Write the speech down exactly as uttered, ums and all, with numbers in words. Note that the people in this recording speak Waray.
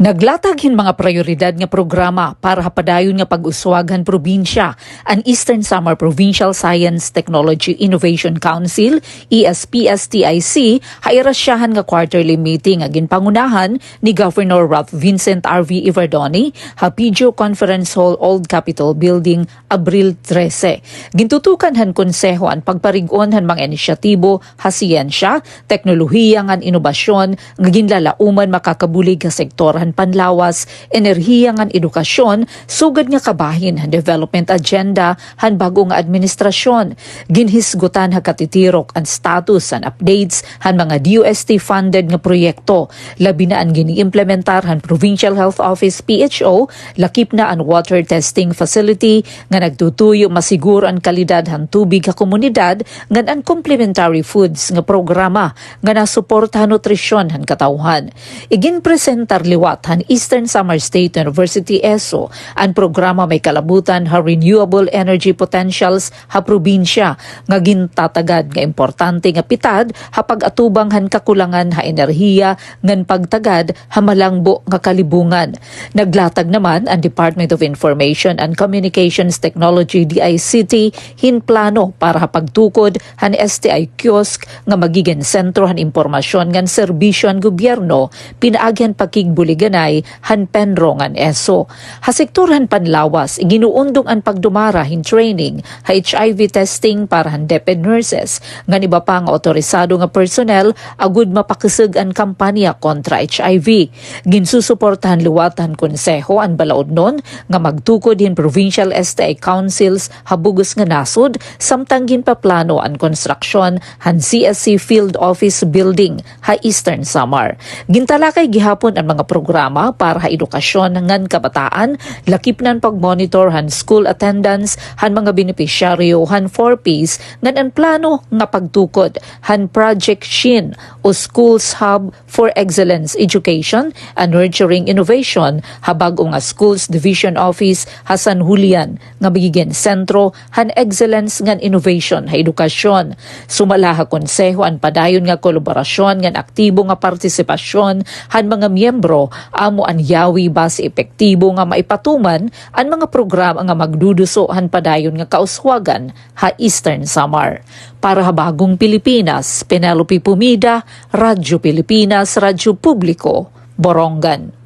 Naglatag hin mga prayoridad nga programa para ha padayon nga pag-uswag han probinsya an Eastern Samar Provincial Science Technology Innovation Council, E S P S T I C, ha irasyahan nga quarterly meeting nga ginpangunahan ni Governor Ralph Vincent R V Evardone ha Pijo Conference Hall, Old Capitol Building, Abril trese. Gintutukan han konseho an pagparig-on han mga inisyatibo ha siyensya, teknolohiya ngan inobasyon nga ginlalauman makakabulig ha sektor han panlawas, enerhiya ngan edukasyon, sugad nga kabahin han development agenda han bag-o nga administrasyon. Ginhisgutan ha katitirok an status han updates han mga D O S T funded nga proyekto, labi na an gin-iimplementar han Provincial Health Office, P H O, lakip na an water testing facility nga nagtutuyo masiguro an kalidad han tubig ha komunidad ngan an complementary foods nga programa nga nasuporta han nutrisyon han katawhan. Iginpresentar liwat han Eastern Samar State University, ESSU, an programa may kalabutan ha renewable energy potentials ha probinsya nga gintatagad nga importante nga pitad ha pag-atubang han kakulangan ha enerhiya ngan pagtagad ha malangbo nga kalibungan. Naglatag naman an Department of Information and Communications Technology, D I C T, hin plano para ha pagtukod han S T I kiosk nga magigin sentro han impormasyon ngan serbisyo han gobyerno pinaagi han pakigbuliganay han PENRO ngan ESSU. Ha sektor han panlawas, iginuundong an pagdumara hin training ha H I V testing para han DepEd nurses ngan iba pa nga otorisado nga personnel agud mapakusog an kampanya kontra H I V. Ginsusuportahan liwat han konseho an balaudnon nga magtukod hin provincial S T I councils ha bug-os nga nasod, samtang ginpaplano an konstruksyon han C S C Field Office Building ha Eastern Samar. Gintalakay gihapon an mga programa para ha edukasyon ngan kabataan, lakip na an pagmonitor han school attendance han mga benepisyaryo han four Ps ngan an plano nga pagtukod han Project Shin o Schools Hub for Excellence Education and Nurturing Innovation ha bag-o nga Schools Division Office ha San Julian nga magigin sentro han excellence ngan innovation ha edukasyon. Sumala ha konseho an padayon nga kolaborasyon ngan aktibo nga partisipasyon han mga miyembro amo an yawi basi epektibo nga maipatuman an mga programa nga magduduso han padayon nga kauswagan ha Eastern Samar. Para ha Bagong Pilipinas, Penelope Pomida, Radyo Pilipinas, Radyo Publiko, Borongan.